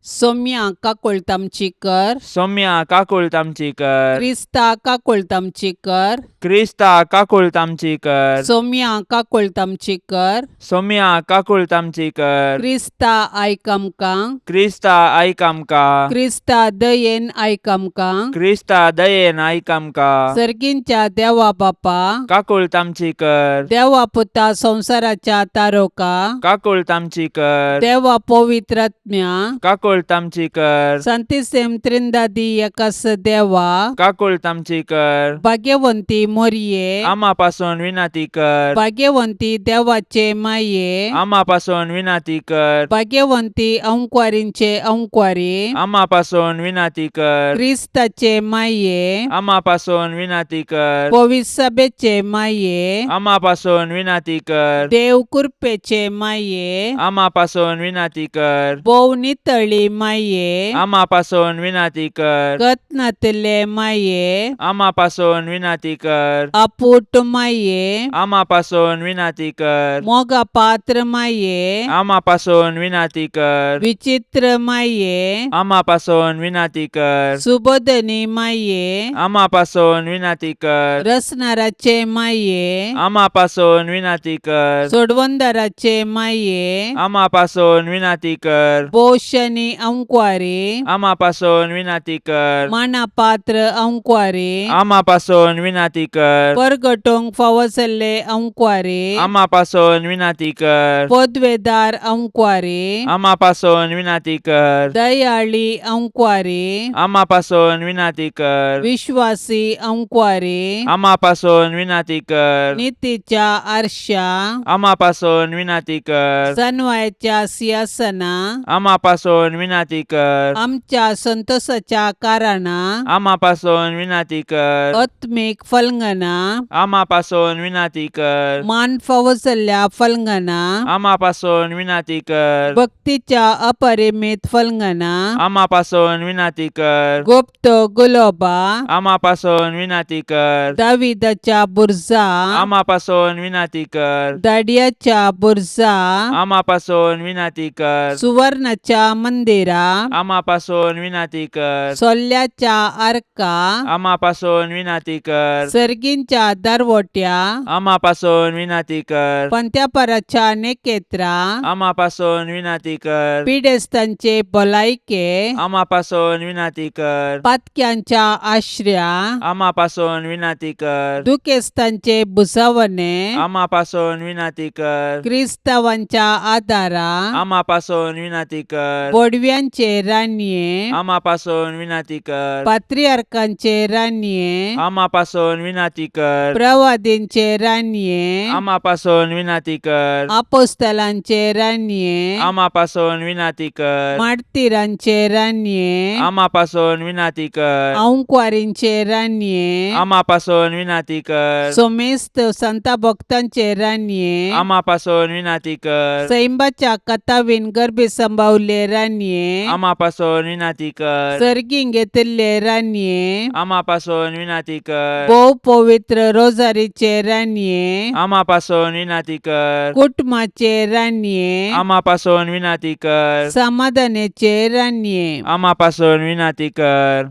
सोम्या काकुळट आमची कर. सौम्या काकुळट आमची कर. क्रिस्ता काकुळट आमची कर. क्रिस्ता काकुळट आमची कर. सोम्या काकुळट आमची कर. सौम्या काकुळट आमची कर. क्रिस्ता आयक आमकां. क्रिस्ता आयक आमकां. क्रिस्ता दयेन आयक आमकां. क्रिस्ता दयेन आयक आमकां. सर्गींच्या देवा बापा, काकुळट आमची कर. देवा पुता संवसाराच्या तारोका, काकुळट आमची कर. देवा पवित्रात्म्या, काकुळट आमची कर. संतिसेम त्रिंदादी एकास देवा, काकुळट आमची कर. भाग्यवंती मोरये, आमा पासून विनंती कर. भाग्यवंती देवाचे माये, आमा पासून विनंती कर. भाग्यवंती अंकवारींचे अंकवारी, आमा पासून विनंती कर. क्रिस्ताचे माये, आमा पासून विनंती कर. पविसभेचे माये, आमा पासून विनंती कर. देव कृपेचे माये, आमा पासून विनंती कर. भोव नितळी माये, आमा पासून विनंती कर. कत्नातले माये, आमा पासून विनंती कर. अपूट माये, आमा पासून विनंती कर. मोगा पात्र माये, आमा पासून विनंती कर. विचित्र माये, आमा पासून विनंती कर. सुबोधनी माये, आमा पासून विनंती कर. रसनाराचे माये, आमा पासून विनंती कर. सोडवंदाराचे माये, आमा पासून विनंती कर. पोशणी अंकवारी, आमा पासून विनंती कर. मानापात्र अंकवारी, आमा पासून विनंती कर. परगटोंक फावो जाल्ले अंकवारी, आमा पासून विनंती कर. पदवेदार अंकवारी, आमा पासून विनंती कर. दयाळी अंकवारी, आमा पासून विनंती कर. विश्वासी अंकवारी, आमा पासून विनंती कर. नितीच्या आरशा, आमा पासून विनंती कर. सनवायाच्या सिंहासना, आमा पासून विनंती कर. आमच्या संतोषाच्या कारणा, आमा पासून विनंती कर. आत्मीक फलंगना, आमा पासून विनंती कर. मान फावो जाल्ल्या फलंगना, आमा पासून विनंती कर. भक्तीच्या अपरिमित फलंगना, आमा पासून विनंती कर. गुप्त गुलोबा, आमा पासून विनंती कर. दाविदाच्या बुर्जा, आमा पासून विनंती कर. दाडियाच्या बुर्जा, आमा पासून विनंती कर. सुवर्णाच्या मंदिरा, आमा पासून विनंती कर. सोल्ल्याच्या आर्का, आमा पासून विनंती कर. सर्गींच्या दरवट्या, आमा पासून विनंती कर. पंत्यापराच्या नेकेत्रा, आमा पासून विनंती कर. पिडेस्तांचे भलायके, आमा पासून विनंती कर. पातक्यांच्या आश्र्या, आमा पासून विनंती कर. दुखेस्तांचे भुजावणे, आमा पासून विनंती कर. क्रिस्तावांच्या आदारा, आमा पासून विनंती कर. बोडव्या बडव्यांचे रानये, आमा पासून विनाती कर. पात्रियार्कांचे रानये, आमा पासून विनाती कर. प्रवादींचे रानये, आमा पासून विनाती कर. आपोस्तलांचे रानये, आमा पासून विनाती कर. मार्तीरांचे रानये, आमा पासून विनाती कर. आंकवारींचे रानये, आमा पासून विनाती कर. सोमेस्त संता भक्तांचे रानये, आमा पासून विनाती कर. सैंबाच्या कथावीन गर्भी संभावले रानये, आमा पासून विनाती कर. सर्गीं घेतिल्ले रानये, आमा पासून विनाती कर. भोव पवित्र रोजारीचे रानये, आमा पासून विनाती कर. कुटुंबाचे रानये, आमा पासून विनाती कर. समाधानाचे रानये, आमा पासून विनाती कर.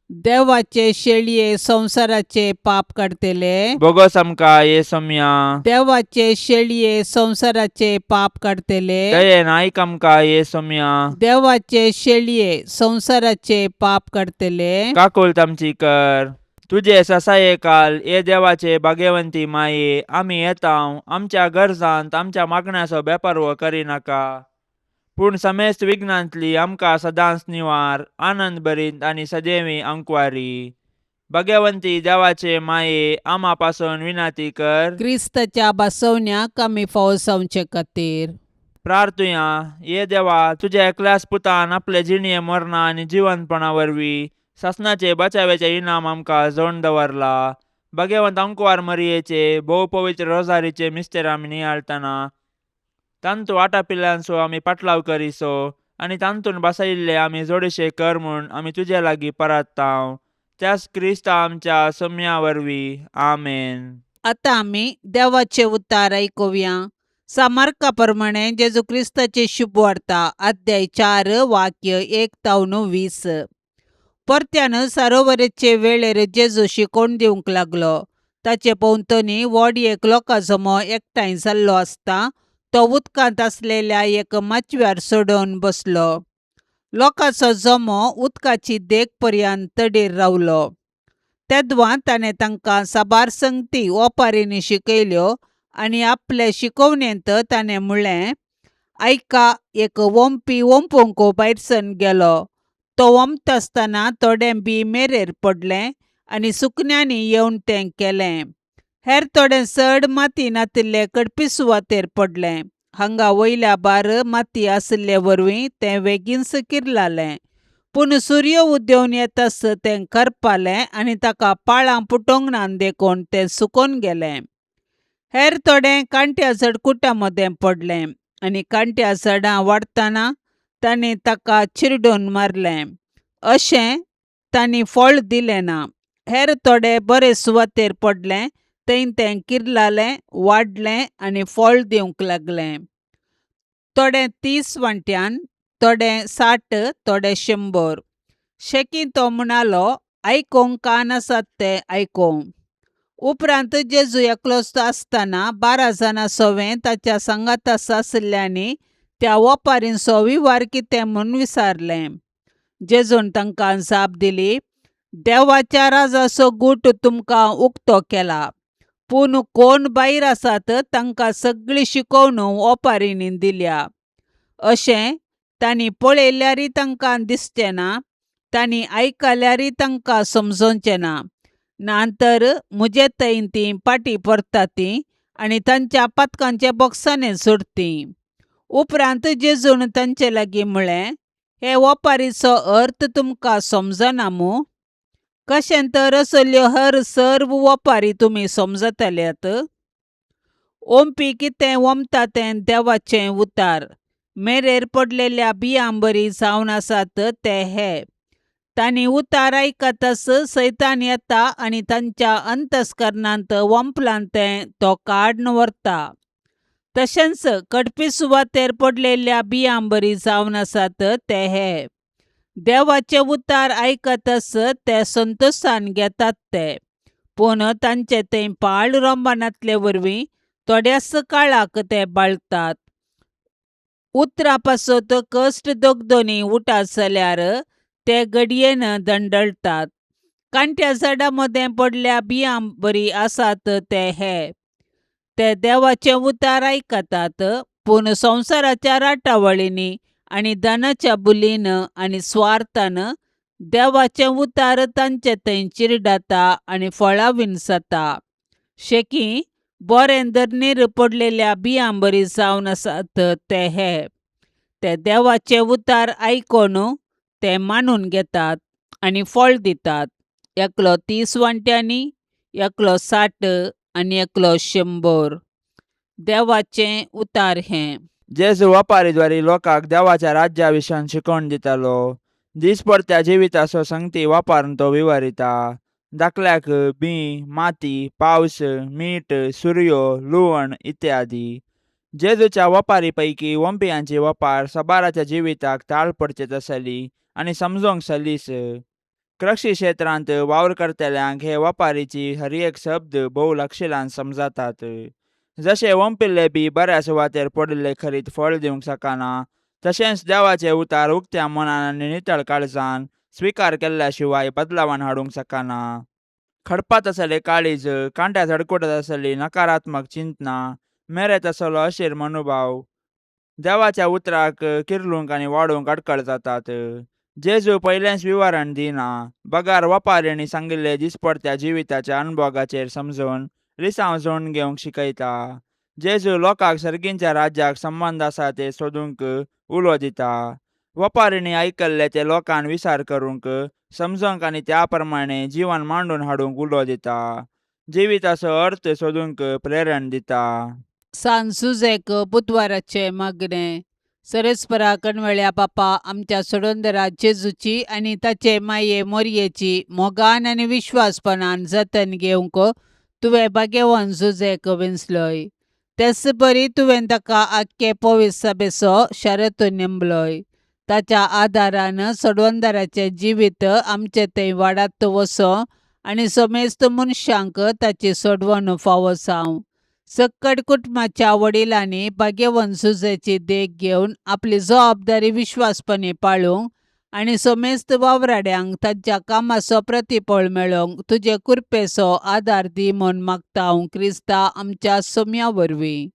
देवाचे शेळये संवसाराचे पाप काडतले, बोगोस आमकां ये सोम्या. देवाचे शेळये संवसाराचे पाप काडतले, दयेन आयक आमकां ये सोम्या. देवाचे शेळये संवसाराचे पाप काडतले, काकुळट आमची कर. तुजे ससाये काल ये देवाचे भाग्यवंती माये, आमी येता आमच्या गरजांत आमच्या मागण्याचो बेपारवो करिनाका, पूण समेस्त विघ्नांतली आमकां सदांच निवार, आनंद भरीत आनी सदैवी अंकवारी. भाग्यवंती देवाचे माये, आमा पासून विनाती कर. क्रिस्ताच्या बसवण्याक आमी फावो जावचे खातीर. प्रार्थुया. ये देवा, तुज्या एकल्याच पुतान आपले जिणये मरणा आनी जिवंतपणा वरवीं सासणाचे बचाव्याचे इनाम आमकां जोडून दवरला. भाग्यवंत अंकवार मरियेचे भोव पवित्र रोजारीचे मिस्तेर आमी नियाळतना तांतू आटापिल्ल्यांचो आमी पाटलाव करिसो आनी तांतून बसयिल्ले आमी जोडीशे कर म्हूण आमी तुजे लागीं परात्तांव, त्याच क्रिस्ता आमच्या सम्या वरवीं. आमेन. आतां आमी देवाचे उतार आयकुया. सामार्का प्रमाणे जेजू क्रिस्ताची शुभवार्ता, अध्याय 4 वाक्य 1 तावन 20. परत्यान सरोवराचे वेळेर जेजू शिकोवन दिवंक लागलो. ताचे भोंवतणी व्हड एक लोकां जमो एकठांय जाल्लो आसता तो उदकांत आसलेल्या एक माचव्यार चडोवन बसलो. लोकांचो जमो उदकाची देग पर्यंत तडीर रावलो. तेदवां ताणें तांकां साबार संगती ओपारींनी शिकयल्यो आनी आपले शिकोवणेंत ताणें म्हणलें, आयका, एक वोमपी वोंपूंक भायरसून गेलो. तो वोमता आसतना थोडें बी मेरेर पडलें आनी सुकण्यांनी येवन तें केलें. हेर थोडें चड माती नातिल्ले कडपी सुवातेर पडलें. हांगा वयल्या बार माती आशिल्ले वरवीं तें बेगीनच किर्लालें. पूण सूर्य उदेवन येतास तें करपालें आनी ताका पाळां पुटोवंक ना देखून तें सुकोन गेलें. हेर थोडें कांट्या झडकुटां मदें पडलें आनी कांट्या झाडां वाडटना तांणी ताका चिरडून मारलें. अशें तांणी फळ दिलें ना. हेर थोडे बरे सुवातेर पडलें, थंय तें किर्लालें, वाडलें आनी फळ दिवंक लागलें. थोडे 30 वांट्यान, थोडे 60, थोडे 100. शेकीं तो म्हणालो, आयकूंक कान आसात ते आयकूं. उपरांत जेजू एकलोच आसतना 12 जाणां सवें ताच्या सांगाता आशिल्ल्यांनी त्या ओपारींचो विवार कितें म्हूण विचारलें. जेजून तांकां जाप दिली, देवाच्या राजाचो गूट तुमकां उक्तो केला, पूण कोण भायर आसात तांकां सगळी शिकोवण ओपारींनी दिल्या. अशें तांणी पळयल्यारय तांकां दिसचें ना, तांणी आयकल्यारय तांकां समजोवचें ना. ना तर म्हजे थंय तीं फाटीं परतात तीं आनी तांच्या पातकांचे बोक्सांनी सोडती. उपरांत जेजून तांचे लागीं म्हळें, हे ओपारीचो अर्थ तुमकां समजना मूं? कशें तर असल्यो हर सर्व ओपारी तुमी समजतल्यात? ओंपी कितें ओंपता तें देवाचें उतार. मेरेर पडलेल्या बियां बरी जावन आसात ते हे. तांणी उतार आयकताच सैतान येता आनी तांच्या अंतस्करणांत वंपलां तें तो काडून व्हरता. तशेंच कडपी सुवातेर पडलेल्या बियां बरी जावन आसात ते हे. देवाचे उतार आयकताच ते संतोशान घेतात ते, पूण तांचे थंय पाळ रोंबानांतले वरवीं थोड्याच काळाक ते बाळतात. उतरां पासत कश्ट दगदोनी उठात जाल्यार ते घडयेन दंडळटात. कांट्या झाडां मदें पडल्या बियां बरी आसात ते हे. ते देवाचें उतार आयकतात, पूण संवसाराच्या राटावळींनी आनी धनाच्या बुलीन आनी स्वार्थान देवाचें उतार तांचे थंय चिरडाता आनी फळां विणसता. शेकी बरें धरणीर पडलेल्या बियां बरी जावन आसात ते हे. ते देवाचें उतार आयकून ते मानून घेतात आनी फळ दितात. एकलो 30 वांट्यांनी, एकलो 60 आनी एकलो 100. देवाचें उतार हें. जेजू वपारीद्वारी लोकांक देवाच्या राज्या विशयान शिकवण दितालो. दिसपडत्या जिविताचो संगती वापरून तो विवरिता. दाखल्याक बी, माती, पावस, मीठ, सुर्यो, लुवण इत्यादी. जेजूच्या वपारी पैकी वंपियांची वपार सबाराच्या जिविताक ताळ पडचे तसली आनी समजोंक सलीस. कृषी क्षेत्रांत वावर करतल्यांक हे वपारीची हर एक शब्द भोव लक्षिलान समजातात. जशें वंपिल्ले बी बऱ्या सुवातेर पडिल्ले खरीत फळ दिवंक शकना, तशेंच देवाचे उतार उक्त्या मनान आनी नितळ काळजान स्विकार केल्ल्या शिवाय बदलावान हाडूंक शकना. खडपात आसले काळीज, कांट्या झडकुटत आसली नकारात्मक चिंतना, मेरेत आसलो अशीर मनोभाव देवाच्या उतराक किर्लूंक आनी वाडूंक अडकळ जातात. जेजू पयलेंच विवरण दिना, बगार वपारींनी सांगिल्ले दिसपडत्या जिविताच्या अनुभोगाचेर समजून लिसांव जोडून घेवंक शिकयता. जेजू लोकांक सर्गींच्या राज्याक संबंद आसा ते सोदूंक उलो दिता. वपारींनी आयकल्ले ते लोकांक विचार करूंक, समजूंक आनी त्या प्रमाणे जिवन मांडून हाडूंक उलो दिता. जिविताचो अर्थ सोदूंक प्रेरण दिता. सान सुजेक बुधवाराचें मागणें. सरेस्परा कणवेळ्या बापा, आमच्या सोडोंदरा जेजूची आनी ताचे माये मोरयेची मोगान आनी विश्वासपणान जतन घेवंक तुवें भाग्यवान जुजेक विंचलोय. तेच परी तुवें ताका आख्खे पवित्र सभेचो शरतू नेमलोय. ताच्या आदारान सोडवंदाराचें जिवीत आमचे थंय वाडात वचो आनी समेस्त मनशांक ताची सोडवण फावो जावं. सक्कड कुटुंबाच्या वडिलांनी भाग्यवंत सुजेची देख घेवन आपली जबाबदारी विश्वासपणी पाळूंक आनी समेस्त वावराड्यांक तांच्या कामाचो प्रतिफळ मेळोवंक तुजे कृपेचो आदार दी म्हूण मागता हांव क्रिस्ता आमच्या सोम्या वरवीं.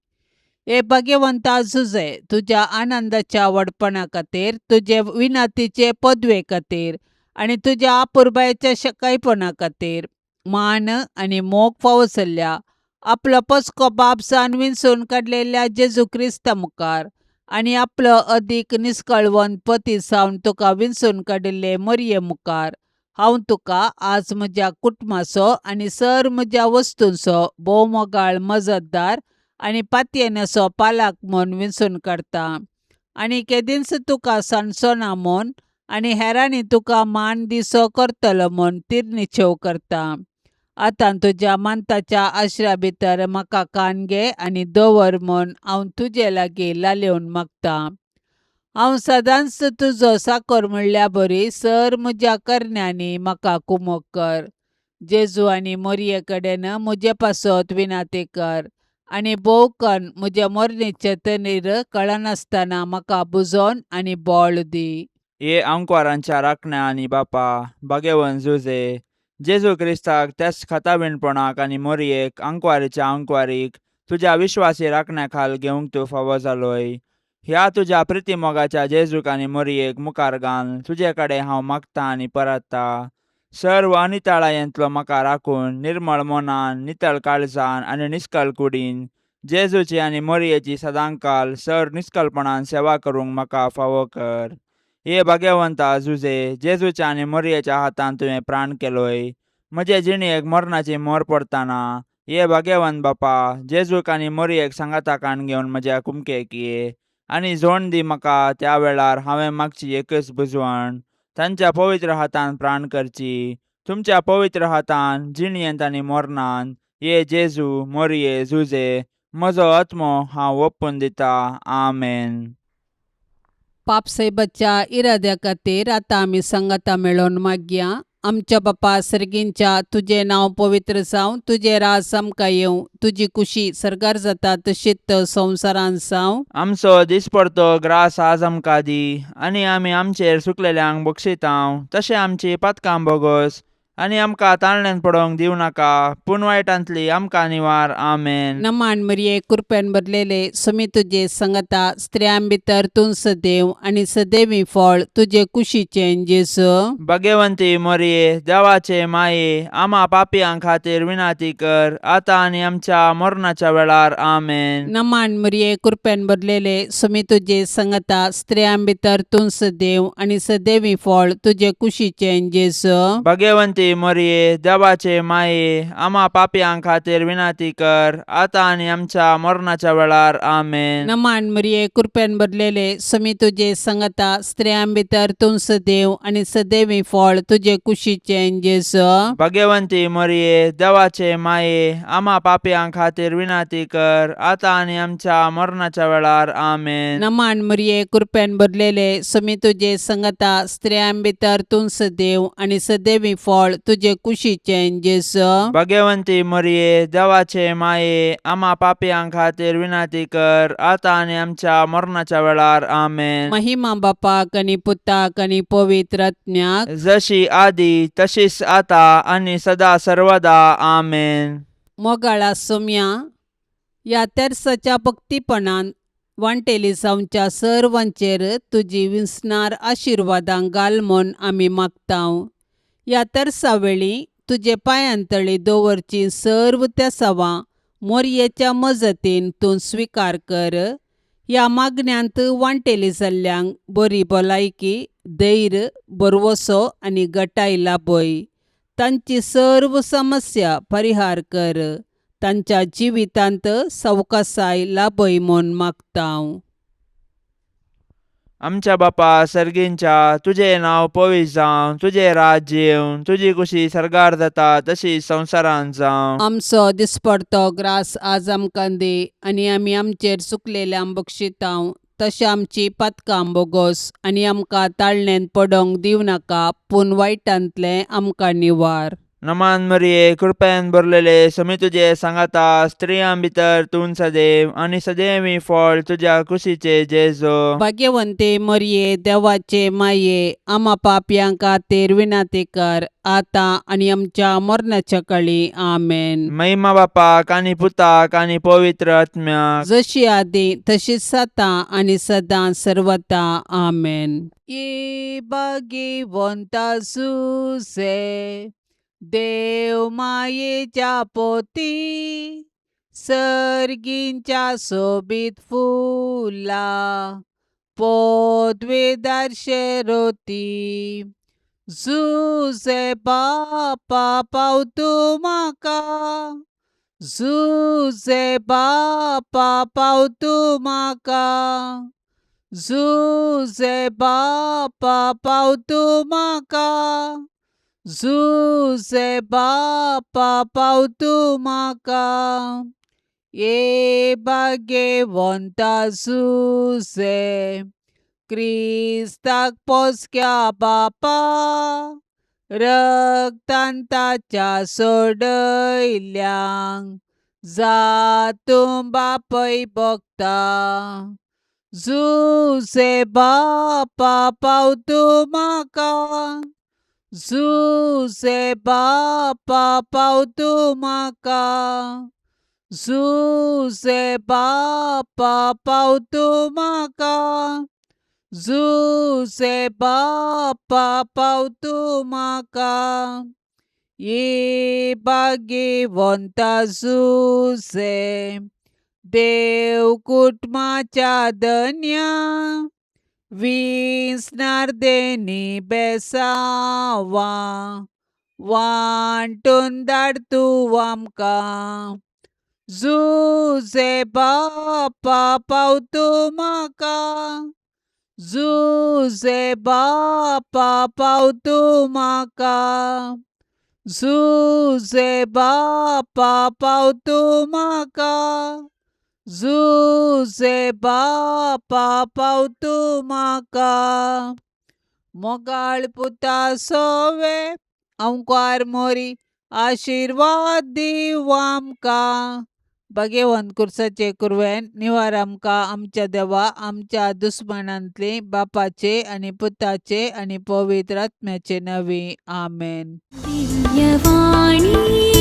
हे भाग्यवंता जुजे, तुज्या आनंदाच्या व्हडपणा खातीर, तुजे विनंतीचे पदवे खातीर आनी तुज्या अपुरबायेच्या शकायपणा खातीर मान आनी मोग फावो जाल्ल्या आपलो पसको बाप जावन विंचून काडलेल्या जेजू क्रिस्ता मुखार आनी आपलो अदीक निस्कळवंत पती जावन तुका विंचून काडिल्ले मोरये मुखार हांव तुका आज म्हज्या कुटुंबाचो आनी सर म्हज्या वस्तूंचो भोव मोगाळ मजतदार आनी पातयेनाचो पालक म्हूण विंचून काडटा आनी केदींच तुका सांडचो ना म्हूण आनी हेरांनी तुका मान दिसो करतलो म्हूण तिरनिचेव करता. आतां तुज्या मानताच्या आश्रा भितर म्हाका कान घे आनी दवर म्हूण हांव तुजे लागीं लालेवन मागता. हांव सदांच तुजो साकर म्हणल्या बरी सर म्हज्या करण्यांनी म्हाका कुमोक कर. जेजू आनी मोरये कडेन म्हजे पासत विनाती कर आनी भोव कन्न म्हज्या मोरणीचे तनीर कळनासतना म्हाका बुजोवन आनी बळ दी. हे आंकवारांच्या राखण्या आनी बापा, भाग्यवंत जुजे, जेजू क्रिस्ताक त्याच खातावीणपणाक आनी मोरयेक आंकवारीच्या आंकवारीक तुज्या विश्वासी राखण्या खाल घेवंक तूं फावो जालोय. ह्या तुज्या प्रितीमोगाच्या जेजूक आनी मोरयेक मुखार घाल तुजे कडेन हांव मागता आनी परतता. सर्व अनिताळायेंतलो म्हाका राखून निर्मळ मनान, नितळ काळजान आनी निस्कल कुडीन जेजूची आनी मोरयेची सदांकाल सर निस्कलपणान सेवा करूंक म्हाका फावो कर. हे भाग्यवंता जुजे, जेजूच्या आनी मोरयेच्या हातान तुवें प्राण केलोय. म्हजे जिणेक मरणाची मोर पडताना हे भाग्यवंत बापा, जेजूक आनी मोरयेक सांगाता काण घेवन म्हज्या कुमकेक ये आनी जोण दी म्हाका त्या वेळार हांवें मागची एकच बुजवण, तांच्या पवित्र हातान प्राण करची. तुमच्या पवित्र हातान जिणयेंत आनी मरणान ये जेजू, मोरये, जुजे, म्हजो आत्मो हांव ओपून दिता. आमेन. पापसाहेबाच्या इराद्या खातीर आतां आमी सांगाता मेळोवन मागया. आमच्या बापा सर्गींच्या, तुजें नांव पवित्र जावं, तुजें राज आमकां येवं, तुजी कुशी सर्गार जाता तशीच संवसारांत जावं. आमचो दिसपडतो ग्रास आज आमकां दी आनी आमी आमचेर सुकलेल्यांक बक्षितांव तशें आमची पातकां बोगस आनी आमकां ताळण्यान पडोवंक दिवं नाका पूण वायटांतली आमकां निवार. आमेन. नमान मरिये, कृपेन भरलेले, समी तुजे संगता, स्त्रियां भितर तूं सदैव आनी सदैवी फळ तुजे कुशीचें जेजू. भगवंती मोरये, देवाचे माये, आमा पापयां खातीर विनंती कर आतां आनी आमच्या मरणाच्या वेळार. आमेन. नमान मरिये, कृपेन भरलेले, समी तुजे संगता, स्त्रियां भितर तूं सदैव आनी सदैवी फळ तुजे कुशीचें जेजू. भगवंती मोरये, देवाचे माये, आमा पापयां खातीर विनंती कर आतां आनी आमच्या मरणाच्या वेळार. आमेन. नमान मरिये, कृपेन भरलेले, समी तुजे संगता, स्त्रियां भितर तूं सदैव आनी सदैवी फळ तुजे कुशीचें जेजू. भगवंती मोरये, देवाचे माये, आमा पापयां खातीर विनंती कर आतां आनी आमच्या मरणाच्या वेळार. आमेन. नमान मरिये, कृपेन भरलेले, समी तुजे संगता, स्त्रियां भितर तूं सदैव आनी सदैवी फळ तुजे कुशीचें जेजू. भगवंती मोरये, देवाचे माये, आमा पापयां खातीर विनंती कर आतां आनी आमच्या मरणाच्या वेळार. आमेन. महिमा बापाक आनी पुताक आनी पवित्र आत्म्याक, जशी आदी तशीच आता आनी सदा सर्वदा. आमेन. मोगाळा सोम्या, ह्या तेर्साच्या भक्तीपणान वांटेली जावच्या सर्वांचेर तुजी विसणार आशिर्वादां घाल म्हूण आमी मागतांव. ह्या तेर्सा वेळी तुजे पांयांतळी दवरची सर्व तेसावां मोरयेच्या मजतीन तूं स्विकार कर. ह्या मागण्यांत वांटेली जाल्ल्यांक बरी भलायकी, धैर्य, भरवसो आनी गटाय लाभय. तांची सर्व समस्या परिहार कर. तांच्या जिवितांत सवकासाय लाभय म्हूण मागतांव. आमच्या बापा सर्गींच्या, तुजें नांव पवित्र जावं, तुजें राज्य येवं, तुजी कुशी सर्गार जाता तशी संवसारांत जावं. आमचो दिसपडतो ग्रास आज आमकां दी आनी आमी आमचेर चुकलेल्यांक बक्षितांव तशें आमची पातकां बोगोस आनी आमकां ताळणेंत पडोवंक दिवं नाका पूण वायटांतलें आमकां निवार. नमान मरिये, कृपेन भरलेले, समी तुजे सांगाता, स्त्रियां भितर तूं सदैव आनी सदैवी फळ तुज्या कुशीचे जेजो. भाग्यवंते मरिये, देवाचे माये, आमा पापयां खातीर विनंती कर आतां आनी आमच्या मरणाच्या कळी. आमेन. महिमा बापाक आनी पुताक आनी पवित्र आत्म्याक, जशी आदी तशीच आतां आनी सदां सर्वता. आमेन. ये भाग्यवंता सुसे देव मायेच्या पोती, सर्गींच्या सोबीत फुला पोदवेदार शेरोती. जुजे बापा पावतू म्हाका, जुजे बापा पावतू म्हाका, जुजे बापा पावतू म्हाका, जुजे बापा पावतू म्हाका. ये भाग्यवंता जुजे, क्रिस्ताक पोसक्या बापा, रक्तान ताच्या सोडयल्यांक जातूं बापय भोगता. जुजे बापा पावतू म्हाका, जुजे बापा पावतू म्हाका, जुजे बापा पावतू म्हाका, जुजे बापा पावतू म्हाका. ये भाग्यवंता जुजे, देव कुटुंबाच्या धन्या, विसणार देनी बेसावा वांटून धाड तूं आमकां. जुजे बापा पावतू म्हाका, जुजे बापा पावतू म्हाका, जुजे बापा पावतू म्हाका, जुजे बापा पावतू म्हाका. मोगाळ पुता सोवे अंकार मोरी, आशिर्वाद दीव आमकां. भागेवंत कुर्साचे कुरवेन निवार आमकां आमच्या देवा आमच्या दुस्मानांतली बापाचे आनी पुताचे आनी पवित्र आत्म्याचे नवी आमेन. दिव्यवाणी.